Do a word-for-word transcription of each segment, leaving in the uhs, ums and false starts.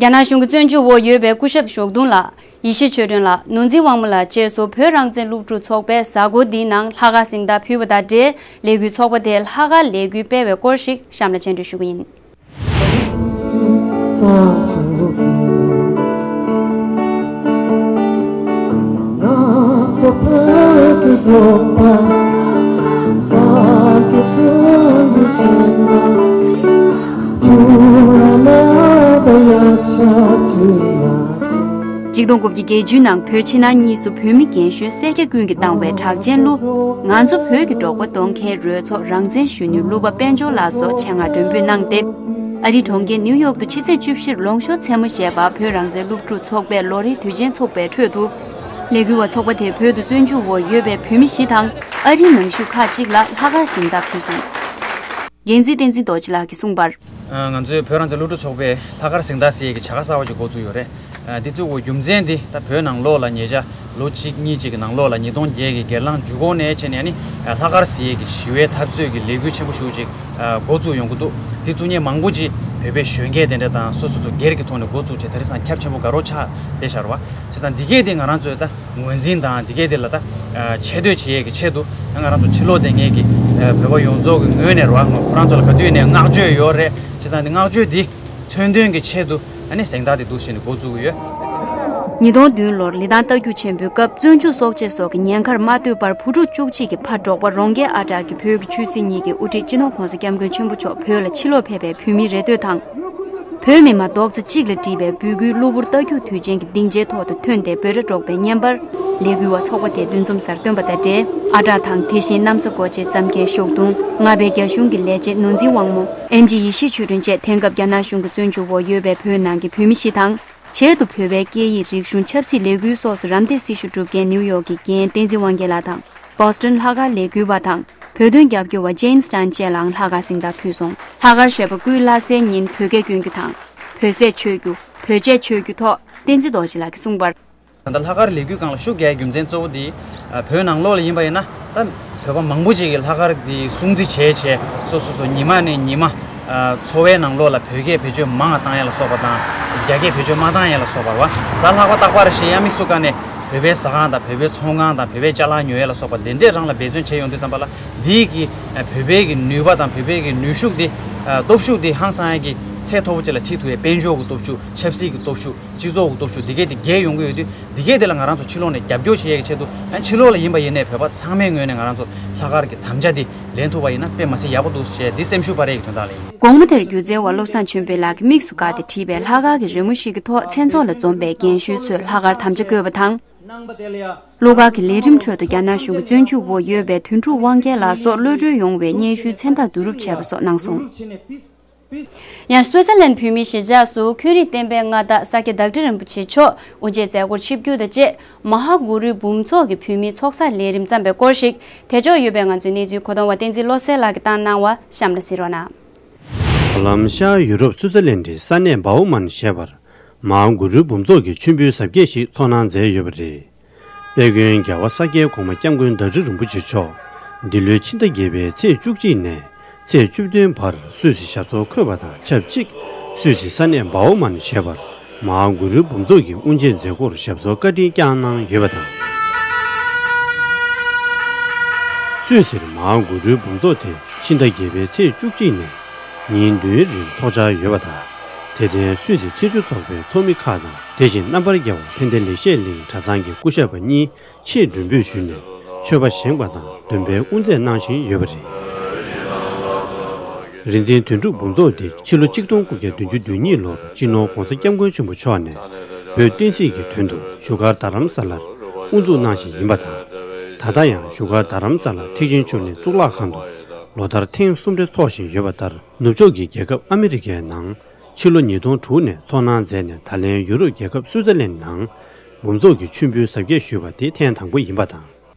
རྒྱ་ནག་གཞུང་གི་བཙོན་འཇུག་འོག་ཡོད་པའི་སྐུ་ཞབས་ཞོགས་དུང་ལགས། ཡེ་ཤེས་ཆོས་སྒྲོན་ལགས། ནོར་འཛིན་དབང་མོ་ལགས་བཅས་སུ་བོད་རང་བཙན་སློབ་ཕྲུག་ཚོགས་པས་གཟའ་འཁོར་འདིའི་ནང་ལྷག་དཀར་གཟེངས་རྟགས་ཕུལ་བ་དང་འབྲེལ། ལས་འགུལ་ཚོགས་པ་དེས་ལྷག་དཀར་ལས་འགུལ་སྤེལ་བའི་སྐོར་ཞིག་གཤམ་ལ་སྙན་སྒྲོན་ཞུ་གི་ཡིན། ཆིག་སྟོང་དགུ་བརྒྱ་བརྒྱད་ཅུའི་ནང་བོད་ཕྱི་ནང་གཉིས་སུ་བོད་མི་རྒན་གཞོན་སེར་སྐྱ་ཀུན་གྱིས་བཏང་བའི་གྲགས་ཅན་གླུ། ང་ཚོ་བོད་ཀྱི་འབྲོག་པ་གཏོང་མཁན་རོལ་ཚོགས་རང་བཙན་གཞོན་ནུའི་གླུ་པ་དཔལ་འབྱོར་ལགས་སོགས་ཆེད་མངགས་མགྲོན་འབོད་གནང་སྟེ། ཨ་རིའི་གྲོང་ཁྱེར་ནིའུ་ཡོག་ཏུ་ཕྱི་ཚེས་བཅུ་བཞིར་ལོངས་ཤོག་མཚན་མོ་ཞེས་པ་བོད་རང་བཙན་སློབ་ཕྲུག་ཚོགས་པའི་ལོ་རེའི་དུས་ཆེན་ཚོགས་པའི་ཁྲོད་དུ། ལས་འགུལ་བ་ཚོགས་པ་དེས་བོད་དུ་བཙོན་འཇུག་འོག་ཡོད་པའི་བོད་མི་བཞི་དང་ཨ་རིའི་ནང་བཞུགས་ཁག་ཅིག་ལ་ལྷག་དཀར་གཟེངས་རྟགས་ཕུལ་སོང་། འགན་འཛིན་བསྟན་འཛིན་རྡོ་རྗེ་ལགས་ཀྱིས་གསུངས་པར། ང་ཚོའི་བོད་རང་བཙན་སློབ་ཕྲུག་ཚོགས་པས་ལྷག་དཀར་གཟེངས་རྟགས་ཟེར་ཡས་ཀྱི་བྱ་དགའ་གསར་བ་ཅིག་འགོ་བཙུགས་ཡོད་རེད། འདི་བཙུགས་པའི་རྒྱུ་མཚན་འདི་ད་བོད་ནང་ལོགས་ལ་ཉེ་ཆར་ལོ་གཅིག་གཉིས་ཅིག་གི་ནང་ལོགས་ལ་ཉིས་སྟོང་བརྒྱད་ཀྱི་སྒེར་ལངས་མཇུག་སྐོར་ནས་བྱས་ནས་ནི་ལྷག་དཀར་ཟེར་ཡས་ཀྱི་ཞི་བའི་འཐབ་རྩོད་ཀྱི་ལས་འགུལ་ཆེན་པོ་ཞིག་ཅིག་འགོ་བཙུགས་ཡོང་གི་འདུག་འདི་བཙུགས་མཁན་མང་པོ་ཅིག་བོད་པའི་གཞོན་སྐྱེས་དེ་འདྲ་དང་སོ་སོ་སོ་སྒེར་གྱི་ཐོག་ནས་འགོ་བཙུགས་བྱས་དེ་རིང་སང་ཁྱབ་ཆེན་པོ་དགའ་རབ་ཆགས་བསྡད་བཞག་རེད་བ། བྱས་ཙང་འདི་གས་དེ་ང་རང་ཚོས་ད་ངོས་འཛིན་དང་འདི་གས་དེ་ལ་ད་ཆེ་བསྟོད་བྱེད་ཡས་ཀྱི་ཆེད་དུ་ང་རང་ཚོ་ཕྱི་ལོགས་བསྡད་མཁན་གྱི་བོད་པ་ཡོངས་རྫོགས་ཀྱི་ངོས་ནས་རེད་བ། ཁོ་རང་ཚོ་ལ་ག་དུས་ནས་བསྔགས་བརྗོད་ཡོད་རེད། བྱས་ཙང་འདི་བསྔགས་བརྗོད་འདི་མཚོན་དོན་གྱི་ཆེད་དུ་ཨ་ནི་གཟེངས་རྟགས་དེ་འདུག་བྱས་ནས་འགོ་བཙུགས་ཀྱི་ཡོད། ཉིས་སྟོང་བདུན་ལོར་ལི་ཐང་རྟ་རྒྱུག་ཆེན་པོའི་སྐབས་བཙོན་འཇུག་སྲོག་བཅད་སོགས་ཀྱི་ཉེན་ཁར་མ་ལྟོས་པར་བུ་ཕྲུག་བཅུ་གཅིག་གི་ཕ་འབྲོག་པ་རོང་རྒྱལ་ཨ་གྲགས་ཀྱིས་བོད་ཀྱི་ཆོས་སྲིད་གཉིས་ཀྱི་དབུ་ཁྲིད་སྤྱི་ནོར་༸གོང་ས་༸སྐྱབས་མགོན་ཆེན་པོ་མཆོག་བོད་ལ་ཕྱིར་ལོག་ཕེབས་པའི་བོད་མིའི་རེ་འདོད་དང་། བོད་མི་མ་རྡོག་རྩ་གཅིག་ལ་བསྒྲིལ་བའི་འབོད་སྐུལ་གློ་བུར་རྟ་རྒྱུག་དུས་ཆེན་གྱི་སྡིངས་ཆའི་ཐོག་ཏུ་ཐོན་ཏེ་འབོད་སྒྲ་སྒྲོག་པའི་བརྙན་པར། ལས་འགུལ་བ་ཚོགས་པ་དེ་འདུ་འཛོམས་སར་བཏོན་པ་དང་འབྲེལ། ཨ་གྲགས་དང་དེ་བཞིན་གནམ་ས་སྒོ་འབྱེད་རྩོམ་མཁན་ཞོགས་དུང་། རྔ་པའི་རྒྱ་གཞུང་གི་ལས་བྱེད་ནོར་འཛིན་དབང་མོ། ཨེམ་ཆི་ཡེ་ཤེས་ཆོས་སྒྲོན་བཅས་དེང་སྐབས་རྒྱ་ནག་གཞུང་གི་བཙོན་འཇུག་འོག་ཡོད་པའི་བོད་ནང་གི་བོད་མི་བཞི་དང་། བྱེད་དུ་བོད་པའི་སྐད་ཡིག་རིག་གཞུང་ཆབ་སྲིད་ལས་འགུལ་སོགས་སུ་རམ་འདེགས་སྲི་ཞུ་སྒྲུབ་མཁན་ནིའུ་ཡོག་གི་རྒན་བསྟན་འཛིན་དབང་རྒྱལ་ལགས་དང་། བོ་སི་ཊོན་ལྷག་དཀར་ལས་འགུལ་བ་དང་། བོད་དོན་རྒྱབ་སྐྱོར་བ་ཇེན་སི་ཊན་བཅས་ལའང་ལྷག་དཀར་གཟེངས་རྟགས་ཕུལ་སོང་། ལྷག་དཀར་ཞེས་པ་སྐུའི་བླ་སྲས་ཉིན་བོད་སྐད་སྐྱོན་རྒྱུ་དང་། བོད་ཟས་མཆོད་རྒྱུ། བོད་ཆས་མཆོད་རྒྱུ་ཐོག་བསྟན་འཛིན་རྡོ་རྗེ་ལགས་ཀྱིས་གསུངས་པར། ད་ལྟ་ལྷག་དཀར་ལས་འགུལ་སྒང་ལ་ཤུགས་རྒྱག་རྒྱུ་མཚན་གཙོ་བོ་དེ། བོད་ནང་ལོགས་ལ་ཡིན་པ་ཡིན་ན་ད་བོད་པ་མང་པོ་ཅིག་གིས་ལྷག་དཀར་དེ་སྲུང་བརྩི་བྱས་བྱས་སོ་སོ་སོ་ཉི་མ་ནས་ཉི་མ། འཚོ་བའི་ནང་ལོགས་ལ་བོད་སྐད་བེད་སྤྱོད་མང་བ་བཏང་ཡ་ལ་སོགས་པ་དང་། རྒྱ་སྐད་བེད་སྤྱོད་མ་བཏང་ཡ་ལ་སོགས་པ་རེད་བ། གཟའ་ལྷག་པ་རྟག་པར་བཞིན་ཡང་དམིགས་སུ་བཀར་ནས་བོད་པའི་ཟ་ཁང་དང་བོད་པའི་ཚོང་ཁང་དང་བོད་པའི་ཅ་ལག་ཉོ་ཡ་ལ་སོགས་པ་དེ་འདྲས་རང་ལ་འབད་བརྩོན་བྱས་ཡོང་དུས་ཙམ་པ་ལ་འདིའི་གི་བོད་པའི་གི་ནུས་པ་དང་བོད་པའི་གི་ནུས་ཤུགས་དེ། སྟོབས་ཤུགས་དེ་ཧང་སང་ཡ་གི་ཚད་མཐོ་པོ་ཅིག་ལ་ཁྲིད་ཐུབ་ཡ། དཔལ་འབྱོར་གི་སྟོབས་ཤུགས། ཆབ་སྲིད་ཀྱི་སྟོབས་ཤུགས། སྤྱི་ཚོགས་ཀྱི་སྟོབས་ཤུགས་འདི་གས་དེ་རྒྱས་ཡོང་གི་ཡོད་དུས། འདི་གས་དེ་ལ་ང་རང་ཚོ་ཕྱི་ལོགས་ནས་རྒྱབ་སྐྱོར་བྱེད་ཡས་ཀྱི་ཆེད་དུ་ཡང་ཕྱི་ལོགས་ལ་ཡིན་པ་ཡིན་ནའི་བོད་པ་ཚང་མའི་ངོས་ནས་ང་རང་ཚོ་ལྷག་དཀར་གྱི་དམ་བཅའ་འདི་ལེན་ཐུབ་པ་ཡིན་ན་དཔེ་མ་སྲིད་ཡག་པོ་འདུག་ཅེས་འདི་སེམས་ཤུགས་སྤར་ཡས་ཀྱི་དོན་དག་ལ་ཡིན། དགོང་མོ་དེར་སྒྱུ་རྩལ་བ་བློ་བཟང་ཆོས་འཕེལ་ལགས་ཀྱིས་དམིགས་སུ་བཀར་ཏེ་བྲིས་པའི་ལྷག་དཀར་གྱི་རི་མོ་ཞིག་གི་ཐོག་མཚན་ཚོགས་ལ་འཛོམས་པའི་རྒན་གཞོན་ཚོས་ལྷག་དཀར་དམ་བཅའ་བཀོད་པ་དང་། གླུ་གར་གྱི་ལས་རིམ་ཁྲོད་དུ་རྒྱ་ནག་གཞུང་གི་བཙོན་འཇུག་འོག་ཡོད་པའི་དོན་གྲུབ་དབང་རྒྱལ་ལགས་སོགས་གློད་གྲོལ་ཡོང་བའི་སྙན་ཞུའི་མཚན་རྟགས་བསྡུ་རུབ་བྱས་པ་སོགས་གནང་སོང་། ཡང་སུའུ་ཙེར་ལན་བོད་མིའི་གཞིས་ཆགས་སུ་འཁོན་རིགས་བསྟན་པའི་མངའ་བདག་ས་སྐྱ་བདག་ཁྲི་རིན་པོ་ཆེ་མཆོག་དབུ་འབྱེད་མཛད་སྒོར་ཆིབས་བསྒྱུར་དང་བཅས་མ་ཧཱ་གུ་རུའི་འབུམ་ཚོགས་ཀྱི་བོད་མིའི་ཚོགས་བསགས་ལས་རིམ་བརྩམས་པའི་སྐོར་ཞིག་དེ་ཕྱོགས་ཡོད་པའི་ང་ཚོའི་གནས་ཚུལ་གོ་སྟོང་བ་བསྟན་འཛིན་བློ་གསལ་ལགས་ཀྱིས་བཏང་གནང་བ་གཤམ་ལ་གཟིགས་རོགས་གནང་། ལམ་ཤར་ཡུ་རོབ་སུའུ་ཙེར་ལན་ཌི་ས་གནས་བའོ་མན་ཞེས་པར་མ་ཧཱ་གུ་རུའི་འབུམ་ཚོགས་ཀྱི་མཆོད་འབུལ་གཟབ་རྒྱས་ཤིག་ཚོགས་གནང་མཛད་ཡོད་པ་རེད། དཔལ་མགོན་རྒྱལ་བ་ས་སྐྱའི་གོང་མ་སྐྱབས་མགོན་བདག་ཁྲི་རིན་པོ་ཆེ་མཆོག་འདི་ལོའི་ཕྱི་ཟླ་བརྒྱད་པའི་ཚེས་བཅུ་གཅིག་ནས་ཚེས་བཅུ་བདུན་བར་སུད་སི་ཞབས་སོར་འཁོད་པ་དང་ཆབས་ཅིག་སུད་སི་ས་གནས་བའོ་མན་ཞེས་པར་མ་ཧཱ་གུ་རུའི་འབུམ་ཚོགས་ཀྱི་དབུ་འབྱེད་མཛད་སྒོར་ཞབས་སོར་བཀའ་དྲིན་བསྐྱངས་གནང་ཡོད་པ་དང་། སུད་སིར་མ་ཧཱ་གུ་རུའི་འབུམ་ཚོགས་དེ་ཕྱི་ཟླ་བརྒྱད་པའི་ཚེས་བཅུ་གཅིག་ནས་ཉིན་བདུན་རིང་འཚོགས་འཆར་ཡོད་པ་དང་། དེ་ཐེངས་སུད་སི་ཚེས་བཅུ་ཚོགས་པའི་ཚོགས་མི་ཁག་དང་། དེ་བཞིན་རྣམ་པར་རྒྱལ་བ་ཕན་བདེ་ལེགས་བཤད་གླིང་གྲྭ་ཚང་གི་སྐུ་ཞབས་པ་གཉིས་ཆེད་མགྲོན་འབོད་ཞུས་ནས་མཆོད་པ་བཞེངས་པ་དང་འདོན་པའི་དབུ་མཛད་གནང་བཞིན་ཡོད་པ་རེད། རིག་འཛིན་དོན་གྲུབ་འབུམ་ཚོགས་འདི་ཕྱི་ལོ་གཅིག་སྟོང་དགུ་བརྒྱ་བདུན་ཅུ་དོན་གཉིས་ལོར་སྤྱི་ནོར་༸གོང་ས་༸སྐྱབས་མགོན་ཆེན་པོ་མཆོག་ནས་བོད་བསྟན་སྲིད་ཀྱི་དོན་དུ་བཞུགས་སྒར་རྡ་རམ་ས་ལར་དབུ་འཛུགས་གནང་བཞིན་ཡིན་པ་དང་། ད་ལྟ་ཡང་བཞུགས་སྒར་རྡ་རམ་ས་ལ་ཐེག་ཆེན་ཆོས་གླིང་གཙུག་ལག་ཁང་དུ་ལོ་ལྟར་ཐེངས་གསུམ་རེ་འཚོགས་བཞིན་ཡོད་པ་ལྟར། ནུབ་ཕྱོགས་ཀྱི་རྒྱལ་ཁབ་ཨ་མི་རི་ཀའི་ནང་ཕྱི་ལོ་ཉིས་སྟོང་དྲུག་ནས་ཚོགས་གནང་མཛད་ནས་ད་ལན་ཡུ་རོབ་རྒྱལ་ཁབ་སུའུ་ཙེར་ལན་ནང་འབུམ་ཚོགས་ཀྱི་མཆོད་འབུལ་གཟབ་རྒྱས་ཞུས་པ་དེ་ཐེངས་དང་པོ་ཡིན་པ་དང་།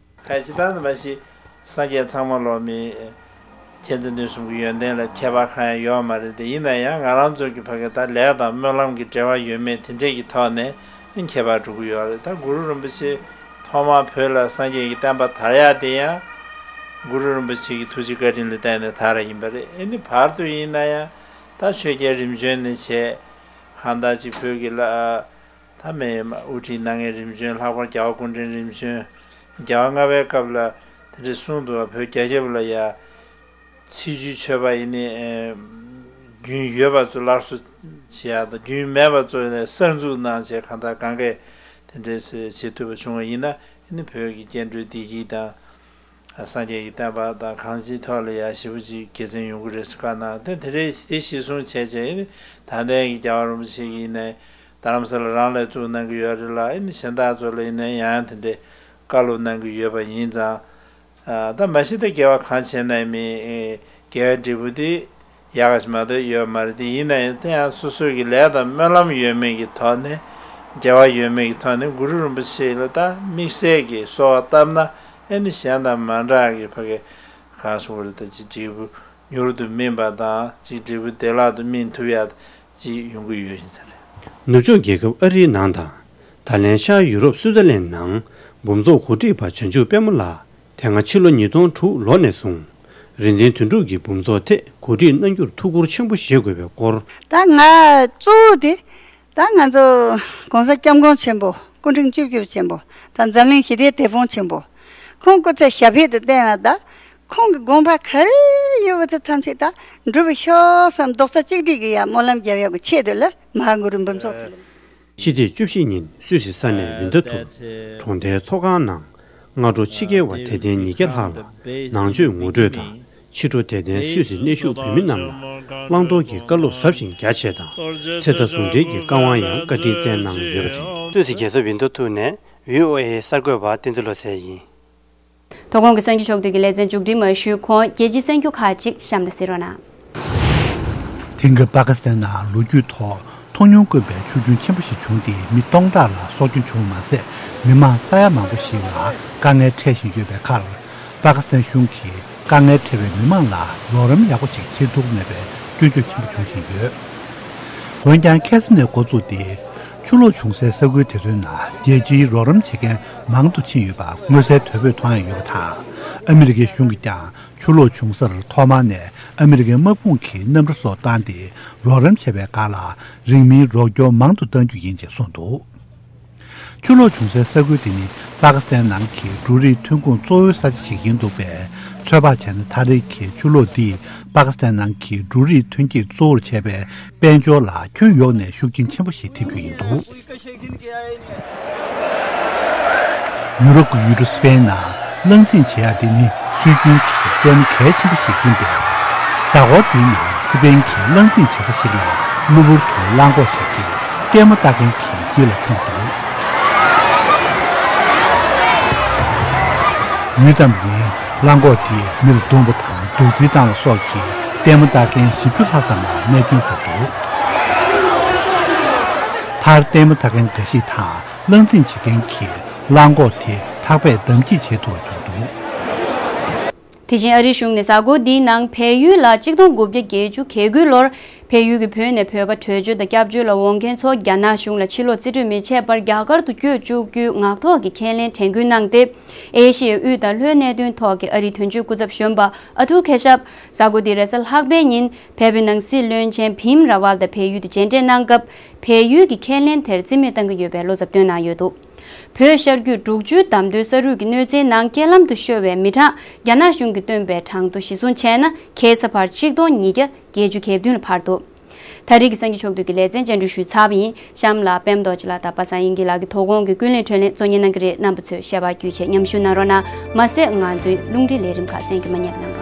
ཁ་ཅིག་ད་ནི་མ་གཞི་སངས་རྒྱས་ཚང་མ་ལོ་མི་མཁྱེན་བརྩེ་ནུས་གསུམ་གྱི་ཡོན་ཏན་ལ་ཁྱད་པར་གང་ཡང་ཡོད་མ་རེད་དེ། ཡིན་ན་ཡང་ང་རང་ཚོ་གི་ཕ་གི་ད་ལས་དང་སྨོན་ལམ་གྱི་འབྲེལ་བ་ཡོད་མེད་དེ་འདྲས་ཀྱི་ཐོག་ནས་ཁྱད་པར་འགྲོ་གི་ཡོད་རེད། ད་གུ་རུ་རིན་པོ་ཆེ་ཐོག་མར་བོད་ལ་སངས་རྒྱས་ཀྱི་བསྟན་པ་དར་ཡག་དེ་ཡང་གུ་རུ་རིན་པོ་ཆེ་གི་ཐུགས་རྗེ་བཀའ་དྲིན་ལ་བརྟེན་ནས་དར་ཡིན་པ་རེད། ཨེ་ནི་བར་དུ་ཡིན་ན་ཡང་ད་ཆོས་རྒྱལ་རིམ་བྱོན་ནས་བྱས། གང་ལྟར་ཅིག་བོད་ཀྱི་ལ་ད་མེད་དབུ་ཁྲིད་གནང་མཁན་རིམ་བྱོན། ལྷག་པར་རྒྱལ་བ་སྐུ་ཕྲེང་རིམ་བྱོན་རྒྱལ་བ་ལྔ་པའི་སྐབས་ལ་དེ་འདྲའི་གསུང་འདུག་བ། བོད་རྒྱ་ཁྱབ་ལ་ཡ་ཚེ་བཅུའི་མཆོད་པ་ཡིན་ནི། ཨེ། རྒྱུན་ཡོད་པ་ཚོ་སླར་གསོ་བྱེད་ཡག་དང་། རྒྱུན་མེད་པ་ཚོ་ནས་གསར་འཛུགས་གནང་བྱས། གང་ལྟར་གང་གས་དེ་འདྲའི་བྱེད་ཐུབ་པ་བྱུང་བ་ཡིན་ན། ཨེ་ནི་བོད་ཀྱི་སྐྱེ་འགྲོའི་བདེ་སྐྱིད་དང་། སངས་རྒྱས་ཀྱི་བསྟན་པ་དང་གང་ཅིའི་ཐོག་ལ་ཡ་ཞེ་པོ་ཅིག་དགེ་མཚན་ཡོང་གི་རེད་ཟེར་བཀའ་གནང་། དེ་དེ་འདྲའི་དེ་གཞིར་བཟུང་བྱས་བྱས། ཨེ་ནི་ད་ལྟའི་གི་རྒྱལ་བ་རིན་པོ་ཆེ་གིས་ཡིན་ནའི་རྡ་རམ་ས་ལ་རང་ལ་བཙུགས་གནང་གི་ཡོད་རེད་ལ། ཨེ་ནི་གཞན་དག་ཚོ་ལ་ཡིན་ནའི་ཡང་ཡང་དེ་འདྲའི་བཀའ་སློབ་གནང་གི་ཡོད་པ་ཡིན་ཙང་། ཨ། ད་མ་གཞི་ད་དགེ་བ་གང་བྱས་ན་མི། ཨེ། དགེ་བའི་འབྲས་བུ་དེ་ཡག་ག་ཞིག་མ་གཏོགས་ཡོད་མ་རེད། དེ་ཡིན་ན་ཡང་དེ་ཡང་སོ་སོ་གི་ལས་དང་སྨོན་ལམ་ཡོད་མེད་ཀྱི་ཐོག་ནས། འབྲེལ་བ་ཡོད་མེད་ཀྱི་ཐོག་ནས་གུ་རུ་རིན་པོ་ཆེ་ལ་ད་དམིགས་བསལ་གྱི་གསོལ་བ་བཏབ་ན། ཨེ་ནི་གཞན་དང་མ་འདྲ་གི་ཕ་གི་གང་ཞུ་བ་རེད། ད་ཅིག་འབྲས་བུ་མྱུར་དུ་སྨིན་པ་དང་། ཅིག་འབྲས་བུ་བདེ་བླག་ཏུ་སྨིན་ཐུབ་ཡག་ཅིག་ཡོང་གི་ཡོད་ཡིན་ས་རེད། ནུབ་ཕྱོགས་རྒྱལ་ཁབ་ཨ་རིའི་ནང་དང་། ད་ལན་ཤར་ཡུ་རོབ་སུའུ་ཙར་ལན་ནང་འབུམ་ཚོགས་གོ་སྒྲིག་པ་བྱང་ཆུབ་དཔལ་མོ་ལགས། དེ་སྔ་ཕྱི་ལོ་ཉིས་སྟོང་དྲུག་ལོ་ནས་བཟུང་རིག་འཛིན་དོན་གྲུབ་ཀྱི་འབུམ་ཚོགས་ཐད་གོ་སྒྲིག་གནང་རྒྱུར་ཐུགས་ཁུར་ཆེན་པོ་བཞེས་དགོས་པའི་སྐོར། ད་ང་གཙོ་བོ་དེ། ད་ང་ཚོ་༸གོང་ས་༸སྐྱབས་མགོན་ཆེན་པོ། སྐུ་ཕྲེང་བཅུ་བཅུ་ཆེན་པོ། ད་འཛམ་གླིང་ཞི་བདེའི་དེད་དཔོན་ཆེན་པོ། ཁོང་སྐུ་ཚེ་ཞབས་པད་དང་བརྟན་ལ། ད་ཁོང་གི་དགོངས་པ་ག་རེ་ཡོད་པ་དེ་ཐམས་ཅད་ད་འགྲུབ་པར་ཤོག་བསམ། རྡོག་རྩ་གཅིག་སྒྲིལ་གྱིས་ཡ་སྨོན་ལམ་རྒྱབ་ཡག་གི་ཆེད་དུ་ལ་མ་ཧཱ་གུ་རུ་འབུམ་ཚོགས་དེ། ཕྱི་ཚེས་བཅུ་བཞི་ཉིན་སུད་སི་ས་གནས་ཝིན་ཐ་ཐུར་གྲོང་རྡལ་ཚོགས་ཁང་ནང་། སྔ་དྲོ་ཕྱི་རྒྱལ་བ་དད་ལྡན་ཉིས་བརྒྱ་ལྷག་ལ་ནང་ཆོས་ངོ་སྤྲོད་དང་། ཕྱི་དྲོ་དད་ལྡན་སུད་སི་གནས་བཞུགས་བོད་མི་རྣམས་ལ་བླང་དོར་གྱི་བཀའ་སློབ་ཟབ་ཞིང་རྒྱ་ཆེ་དང་། ཚེ་མཐའ་ཟུང་འབྲེལ་གྱི་བཀའ་དབང་ཡང་བཀའ་དྲིན་བསྩལ་གནང་ཡོད་པ་རེད། སུད་སི་རྒྱལ་ས་ཝིན་ཐ་ཐུར་ནས་བྷི་ཨོ་ཨེ་གསར་འགོད་པ་བསྟན་འཛིན་བློ་གསལ་ཡིན། དོ་དགོང་གི་གསར་འགྱུར་ཕྱོགས་བསྡུས་ཀྱི་ལེ་ཚན་མཇུག་སྒྲིལ་མ་ཞུས་གོང་། རྒྱལ་སྤྱིའི་གསར་འགྱུར་ཁག་ཅིག་གཤམ་ལ་གཟིགས་རོགས་གནང་། དེང་སྐབས་པ་ཀི་སི་ཐན་ནང་ལོ་རྒྱུས་ཐོག་མཐོང་མྱོང་དཀོན་པའི་ཆུ་རྒྱུན་ཆེན་པོ་ཞིག་བྱུང་སྟེ། མི་སྟོང་ཕྲག་ལ་སྲོག་སྐྱོན་བྱུང་བ་མ་ཟད། མི་མང་ས་ཡ་མང་པོ་ཞིག་ལ་དཀའ་ངལ་འཕྲད་བཞིན་ཡོད་པའི་ཁར། པ་ཀི་སི་ཐན་གཞུང་གིས་དཀའ་ངལ་འཕྲད་པའི་མི་མང་ལ་རོགས་རམ་ཡག་པོ་ཞིག་བྱེད་ཐུབ་མེད་པའི་སྐྱོན་བརྗོད་ཆེན་པོ་འབྱུང་བཞིན་ཡོད། འོན་ཀྱང་། ཁ་སང་ནས་འགོ་བཙུགས་ཏེ། ཆུ་ལོག་བྱུང་སའི་ས་ཁུལ་དེ་ཚོའི་ནང་རྒྱལ་སྤྱིའི་རོགས་རམ་བྱེད་མཁན་མང་དུ་ཕྱིན་ཡོད་པ་མངོན་གསལ་དོད་པོས་མཐོང་ཡ་ཡོད་པ་དང་། ཨ་མི་རི་ཀའི་གཞུང་གིས་ཀྱང་ཆུ་ལོག་བྱུང་སར་ཐོག་མར་ནས་ཨ་མི་རི་ཀའི་དམག་དཔུང་གིས་གནམ་གྲུ་སོགས་བཏང་སྟེ་རོགས་རམ་བྱས་པའི་སྒང་ལ། རིང་མིན་རོགས་སྐྱོར་མང་དུ་གཏང་རྒྱུ་ཡིན་ཅེས་གསུངས་འདུག་ཆུ་ལོག་བྱུང་སའི་ས་ཁུལ་དེ་ནི་པ་ཀི་སི་ཐན་ནང་གི་འབྲུ་རིགས་ཐོན་ཁུངས་གཙོ་བོའི་ས་ཆ་ཞིག་ཡིན་འདུག་པས། ཚོད་དཔག་བྱས་ན། ད་རེས་ཀྱི་ཆུ་ལོག་འདིས་པ་ཀི་སི་ཐན་ནང་གི་འབྲུ་རིགས་ཐོན་སྐྱེད་གཙོ་བོར་བྱས་པའི་དཔལ་འབྱོར་ལ་ཁྱོན་ཡོངས་ནས་ཤུགས་རྐྱེན་ཆེན་པོ་ཞིག་ཐེབས་རྒྱུ་ཡིན་འདུག་ཡུ་རོབ་ཀྱི་ཡུལ་གྲུ་སི་པེན་ནང་གླང་རྫིང་བྱེད་ཡག་འདི་ནི་སྲོལ་རྒྱུན་གྱི་རྩེད་མོ་གལ་ཆེན་པོ་ཞིག་ཡིན་པས། གཟའ་འཁོར་འདིའི་ནང་སི་པེན་གྱི་གླང་རྫིང་བྱེད་ས་ཞིག་ལ་གློ་བུར་དུ་གླང་གོག་ཞིག་གིས་ལྟད་མོ་ལྟ་མཁན་གྱི་དཀྱིལ་ལ་མཆོངས་འདུག་ཡུད་ཙམ་རིང་གླང་གོག་དེས་མིར་རྡུང་བ་དང་སྡུག་རྩིས་བཏང་བ་སོགས་ཀྱིས་ལྟད་མོ་ལྟ་མཁན་བཞི་བཅུ་ལྷག་ཙམ་ལ་རྨས་སྐྱོན་བཟོས་འདུག་མཐར་ལྟད་མོ་ལྟ་མཁན་འགའ་ཞིག་དང་གླང་རྫིང་བྱེད་མཁན་གྱིས་གླང་གོག་དེ་ཐག་པས་བསྡམས་བསྐྱིལ་བྱེད་ཐུབ་པ་བྱུང་འདུག་དེ་བཞིན་ཨ་རིའི་གཞུང་ནས་གཟའ་འཁོར་འདིའི་ནང་བལ་ཡུལ་ལ་གཅིག་སྟོང་དགུ་བརྒྱ་བརྒྱད་ཅུ་གྱ་དགུའི་ལོར་བལ་ཡུལ་གྱི་བོད་ནས་བོད་པ་བྲོས་བྱོལ་དང་སྐྱབས་བཅོལ་ལ་འོང་མཁན་ཚོ་རྒྱ་ནག་གཞུང་ལ་ཕྱིར་ལོག་རྩིས་སྤྲོད་མི་བྱེད་པར་རྒྱ་གར་དུ་བསྐྱོད་བཅུག་རྒྱུའི་ངག་ཐོག་གི་ཁས་ལེན་དྲན་སྐུལ་གནང་སྟེ། ཨེ་ཤི་ཡའི་དབུས་དང་ལྷོའི་གནད་དོན་ཐོག་གི་ཨ་རིའི་དོན་གཅོད་སྐུ་ཚབ་གཞོན་པ་ཨ་ཐུར་ཁེ་ཤབ་གཟའ་འཁོར་འདིའི་རེས་གཟའ་ལྷག་པའི་ཉིན་བལ་པོའི་ནང་སྲིད་བློན་ཆེན་བིམ་ར་ཝལ་དང་བལ་ཡུལ་དུ་མཇལ་འཕྲད་གནང་སྐབས། བལ་ཡུལ་གྱི་ཁས་ལེན་དེར་རྩིས་མེད་གཏང་གི་ཡོད་པའི་བློ་འཚབ་བཏོན་གནང་ཡོད་འདུག་བོད་ཤར་རྒྱུད་འབྲུག་ཆུའི་འདམ་རྡོའི་ས་རུད་ཀྱི་གནོད་འཚེའི་ནང་རྐྱེན་ལམ་དུ་ཤོར་བའི་མི་གྲངས་རྒྱ་ནག་གཞུང་གིས་བཏོན་པའི་གྲངས་ཐོ་གཞིར་བཟུང་བྱས་ན། ཁ་སང་བར་གཅིག་སྟོང་ཉིས་བརྒྱ་བརྒྱད་ཅུ་གྱ་བདུན་ལ་འཕར་འདུག་ད་རེས་ཀྱི་གསར་འགྱུར་ཕྱོགས་བསྡུས་ཀྱི་ལེ་ཚན་བཅར་འདྲི་ཞུས་ཚར་བ་ཡིན། གཤམ་ལ་པད་མ་རྡོ་རྗེ་ལགས་དང་པ་སངས་དབྱངས་སྐྱིད་ལགས་ཀྱིས་དོ་དགོང་གི་ཀུན་གླེང་བགྲོ་གླེང་གཙོ་གཉེར་གནང་གི་རེད། རྣམ་པ་ཚོས་ཤེས་པ་བརྒྱུད་བྱས་མཉམ་ཞུགས་གནང་རོགས་གནང་། མ་ཟད་ང་ཚོའི་རླུང་འཕྲིན་ལས་རིམ་ཁག་གསན་རྒྱུ་མ་བསྙེལ་གནང་།